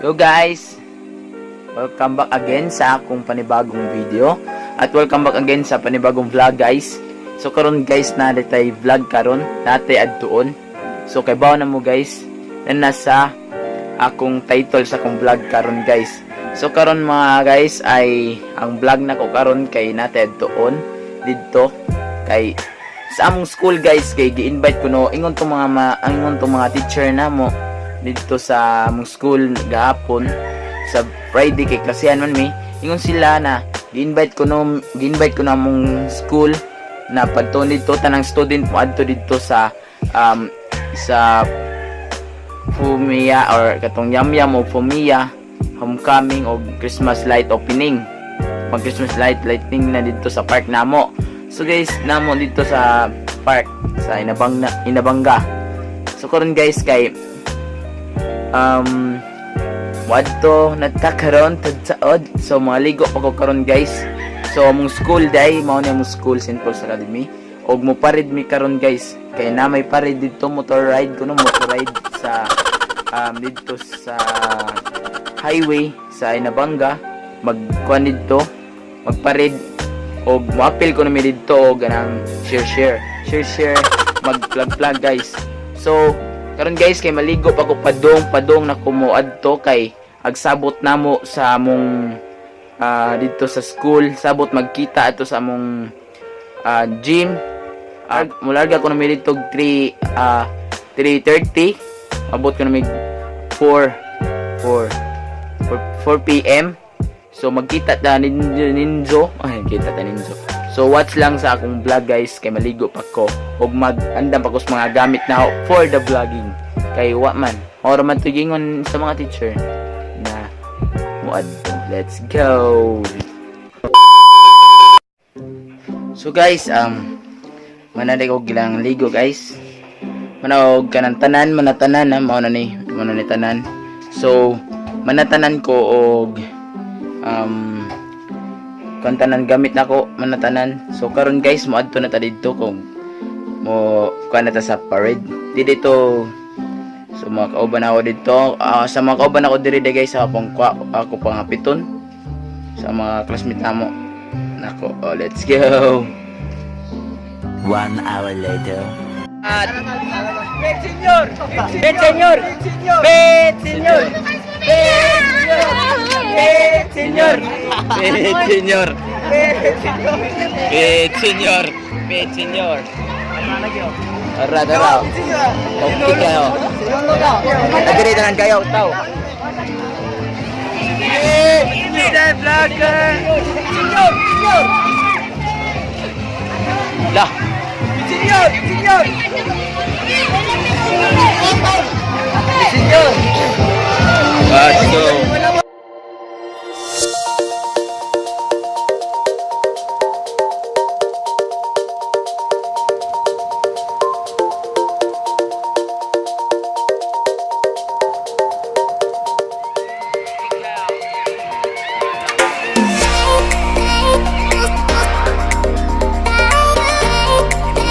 Hello guys! Welcome back again sa akong panibagong video. At welcome back again sa panibagong vlog, guys. So karon guys, naa tay vlog karon, natay adtuon. So kay bawo na mo guys, na nasa akong title sa akong vlog karon, guys. So karon mga guys ay ang vlog nako karon kay natay adtuon didto kay sa among school, guys, kay gi-invite ko no ingon tong mga ingon tong mga teacher namo didto sa among school gahapon sa Friday kay klasihan man mi. Ingon sila na gi-invite ko na among school na padtuon didto, tanang student mo adto didto sa Fumia or katong Yam Yam o Fumia homecoming o Christmas light opening, mag Christmas light lighting na didto sa park namo. So guys, namo didto sa park sa Inabang na Inabanga. So karon guys kay wadto nagkakaroon tad. So mga ligo pa ko karon, guys. So among school day mao ni among school, St. Paul's Academy, og mo parade mi karon guys, kay na may parade didto, motor ride kuno, motor ride sa didto sa highway sa Inabanga. Magkuan didto, magparade og moapil ko mi didto og ganang share share share share, mag plug plug, guys. So karon guys kay maligo pa ko, padong padong na ko mo adto kay agsabot namo sa among didto sa school, sabot magkita ato sa among gym. Mularga ko na mi didto og 3 3:30, abot ko na mig 4 4 4 p.m. So magkita ta ninjo, ay kita ta ninjo. So watch lang sa akong vlog guys, kay maligo pa ko ug mag-andam pa ko sa mga gamit na ako for the vlogging. Kay wa man, ora man to gingon sa mga teacher na muadto. Let's go. So guys, manalig og gilang ligo, guys. Manaog kanang tanan, manatanan na mao na ni tanan. So manatanan ko og kan tanan gamit nako manatanan. So karon guys, moadto na ta didto kung mo kuan na ta sa parade. Di dito. So mga kauban ako didto, sa mga kauban ako diri de guys, sa akong kwa, ako pangapiton sa mga classmate namo nako. Oh, let's go. One hour later. At Bet Senyor! Bet Senyor! Bet Senyor! Bet Senyor! Bet Senyor! Bet Senyor! Bet Senyor! Tara, tara. Okay kayo. Nagre tanan kayo, tao. Vlogger! Senyor! Senyor! Lah! Senyor! Senyor! Senyor! Let's go!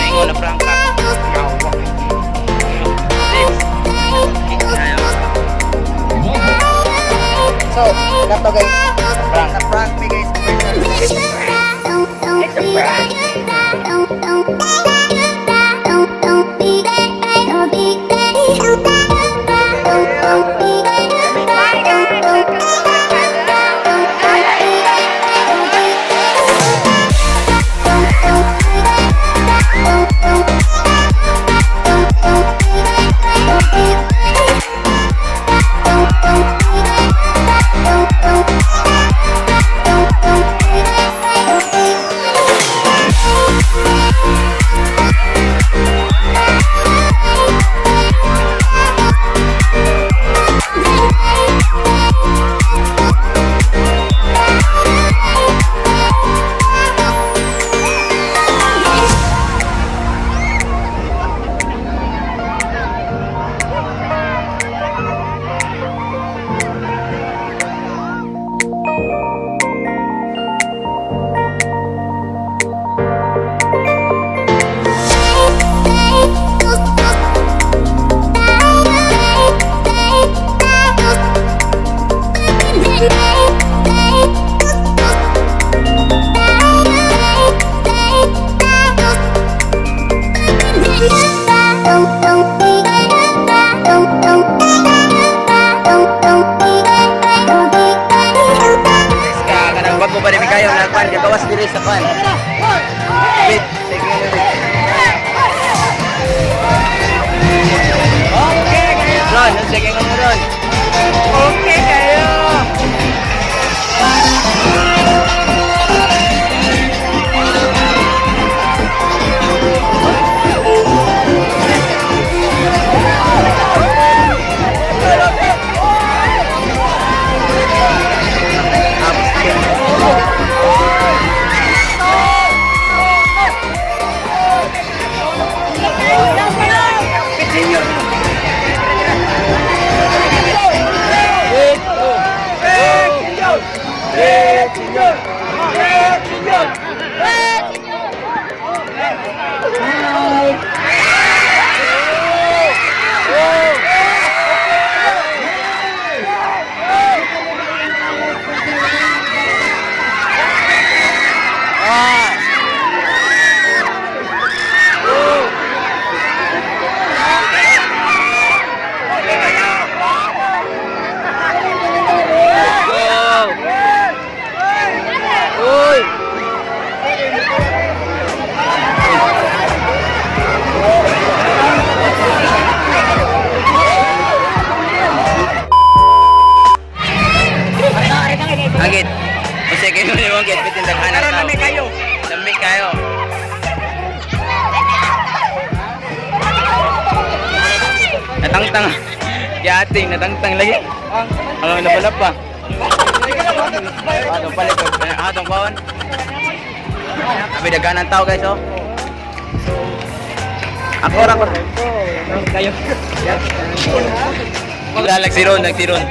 Ingon na prangka. So, kato guys, Prank. Na prank me guys. It's a prank. Man. Wait, sige mo wait. Okay kayo. Ron, sige mo Ron. Okay kayo. Go! Uy! Agit. Kasi kayo ni mong git bitin daghan Karon lami kayo. Lami kayo. Natangtang. Yating natangtang lagi. Ang napalap pa. Atong palit. Atong kaon. Abi daghan ang tao, guys, oh. Ako ra ko. Kayo. Wala nagsiron, nagsiron.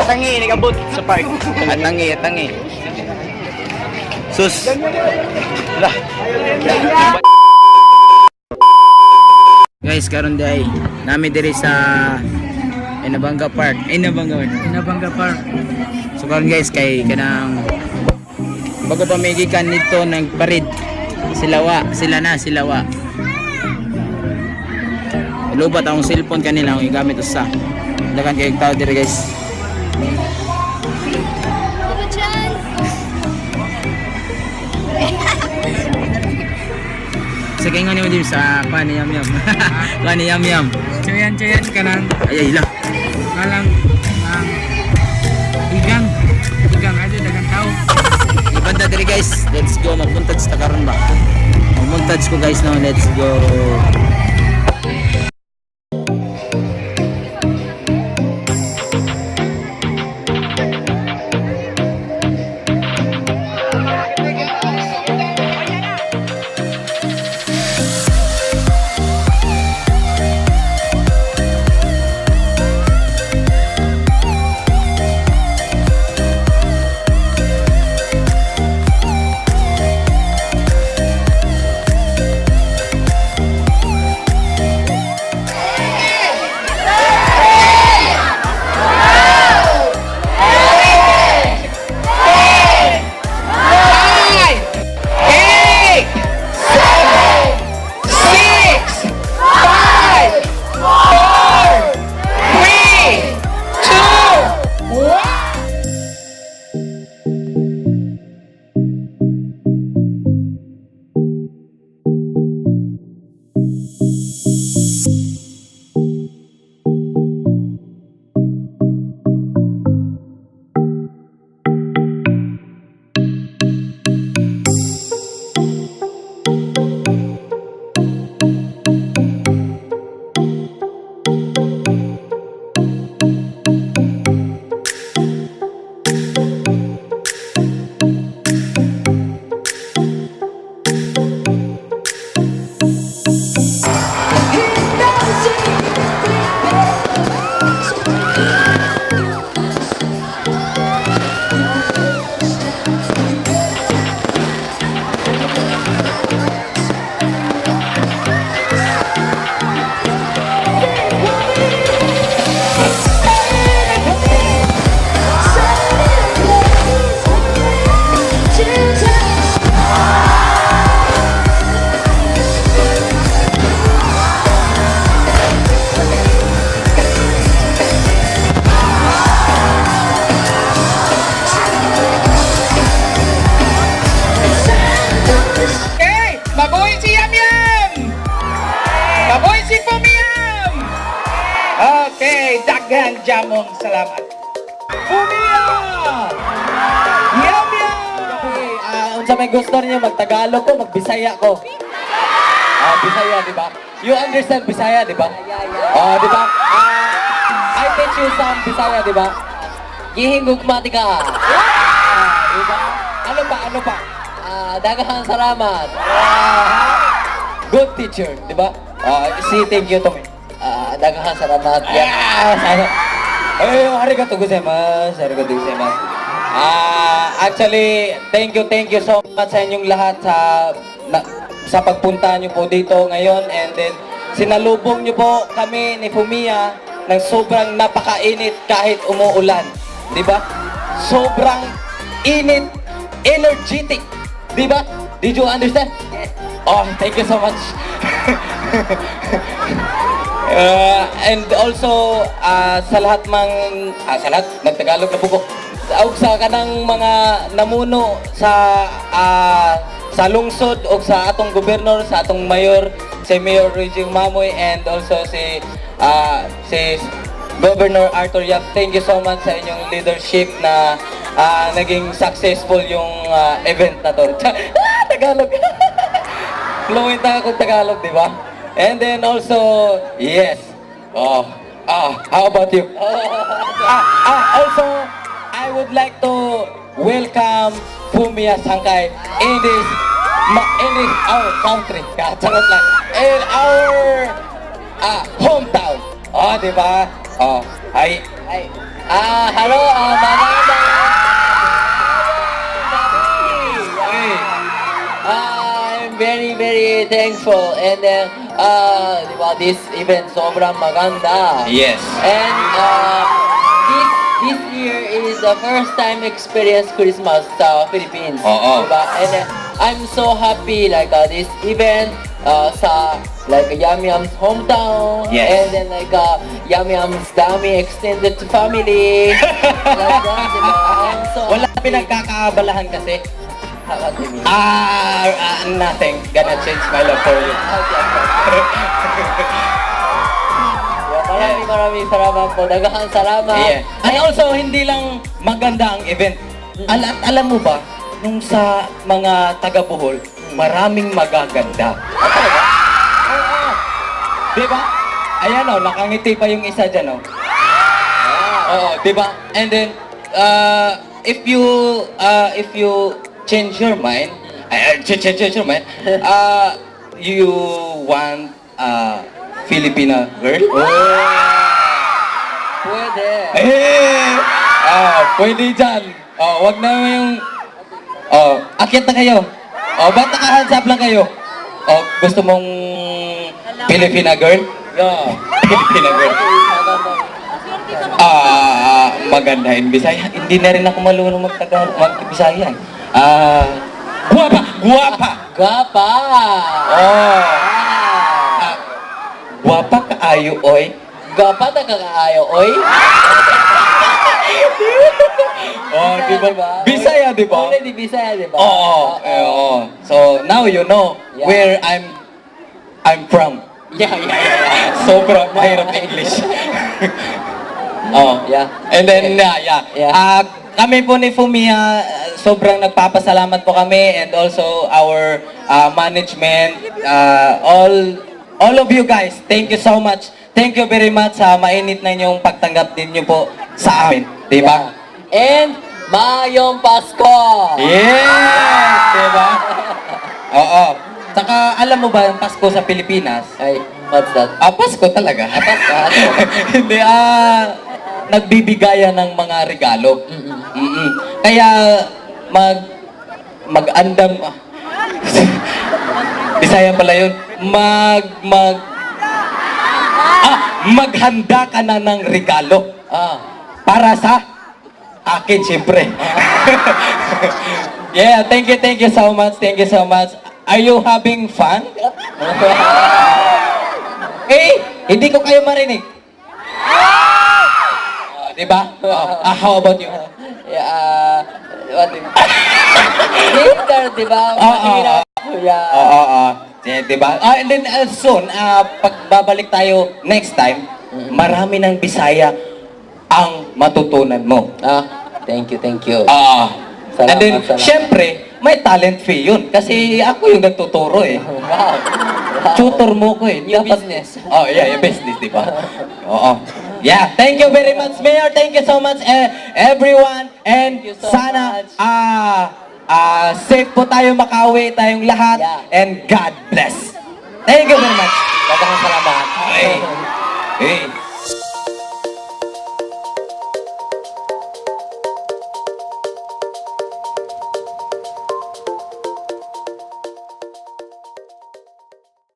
Atangi, nagabot sa park. Atangi, atangi. Sus. Lah. Guys, karon day nami diri sa Inabanga Park. Inabanga Park. Inabanga Park. So karon, guys, kay kanang bago pa may gikan nito ng parid. Silawa, sila na, silawa. Lubat akong cellphone kanila akong gigamit usa. Dagan kay tao diri, guys. Sa kay nga nimo din sa kuan ni Yam Yam. Kuan ni Yam Yam. Chayan chayan kanang Ay ay la. ngalang ang igang igang aja dagang tao. Ibanda diri, guys. Let's go, magmontage ta karon ba. Magmontage ko, guys, no. Let's go. Maraming salamat. Fumiya! Yum yum! Okay, unsa may gusto niyo, magtagalog ko, magbisaya ko? Ah, Bisaya, di ba? You understand Bisaya, di ba? Oh, di ba? Ah, I teach you some Bisaya, di ba? Gihingugma ka. Ah, di ba? Ano pa, ano pa? Ah, daghang salamat. Ah, good teacher, di ba? Ah, say thank you to me. Ah, daghang salamat. Yeah. Ah, sana. Eh, arigato gozaimasu. Arigato gozaimasu. Ah, actually, thank you so much sa inyong lahat sa pagpunta niyo po dito ngayon, and then sinalubong niyo po kami ni Fumiya ng sobrang napakainit kahit umuulan, 'di ba? Sobrang init, energetic, 'di ba? Did you understand? Oh, thank you so much. And also sa lahat mang sa lahat, nagtagalog na po ko. Og sa kanang mga namuno sa lungsod og sa atong gobernador, sa atong mayor, si Mayor Reggie Mamoy, and also si Governor Arthur Yap. Thank you so much sa inyong leadership na naging successful yung event na to. Ah, Tagalog. Fluent na akong Tagalog, di ba? And then also, yes. Oh, how about you? Also, I would like to welcome Fumiya Sangkay in this our country. Ah, charot lang. In our hometown. Oh, di ba? Oh, ay, Ay. Ah, hello, maganda. Ay. I'm very, very thankful. And then, di ba, this event sobrang maganda. Yes. And this year is the first time experience Christmas sa Philippines. Oo. Diba? And I'm so happy, like this event sa like Yum Yum's hometown. Yes. And then like Yum Yum's dami extended family. Like that, diba? I'm so Wala happy. pinagkakaabalahan kasi. What do you mean? Ah, nothing gonna change my love for you. Okay. Yeah, maraming maraming salamat po. Daghang salamat. Yeah. And also, hindi lang maganda ang event. Alam mo ba, nung sa mga taga Bohol, maraming magaganda. Oo. Di ba? Ayan o, nakangiti pa yung isa dyan o. Oo, di ba? And then, if you change your mind, ay, change your mind, you want a Filipina girl? Pwede. Eh! Ah, pwede dyan. Oh, wag na yung... Oh, akyat na kayo. Oh, ba't naka-hands up lang kayo? Oh, gusto mong Filipina girl? Yeah. Filipina girl. Ah, maganda in Bisaya. Hindi na rin ako marunong mag-Tagalog, mag-Bisaya. Ah, guwapa, guwapa. Gapa! Oh. Ah, guwapa kaayo oy. Gapa ta kakaayo, oy? Oh, di ba? Bisaya, di ba? Already Bisaya, di ba? Oo, eh, oo. So, now you know where I'm from. Yeah. Sobrang mahirap English. Oh. And then, yeah. Ah, kami po ni Fumiya, sobrang nagpapasalamat po kami and also our management, all of you guys, thank you so much. Thank you very much sa mainit na inyong pagtanggap ninyo po sa amin. Di ba? And Maayong Pasko! Yes! Di ba? Oo. Saka, alam mo ba, ang Pasko sa Pilipinas, Ay, what's that? Ah, Pasko talaga. Ah, Pasko. Hindi, nagbibigayan ng mga regalo. Kaya, mag-andam, Bisaya pala yun. Maghanda ka na ng regalo. Para sa akin, siyempre. Yeah, thank you so much. Thank you so much. Are you having fun? Eh, hindi ko kayo marinig. Oh, di ba? Oh, how about you? Yeah, what do you Later, di ba? Oo. Mahirap. Yeah. Oo. Eh, di ba? Ah, and then soon, pagbabalik tayo next time, marami ng Bisaya ang matutunan mo. Ah, thank you, thank you. Ah. Salamat, And then, salamat. syempre, may talent fee yun. Kasi ako yung nagtuturo eh. Tutor mo ko eh. New business. Oh, yeah, yung business, di ba? Oo. Yeah, thank you very much, Mayor. Thank you so much, eh, everyone. And Thank you so sana, much. safe po tayo makauwi tayong lahat. Yeah. And God bless. Thank you very much. Daghang salamat. Hey. Hey.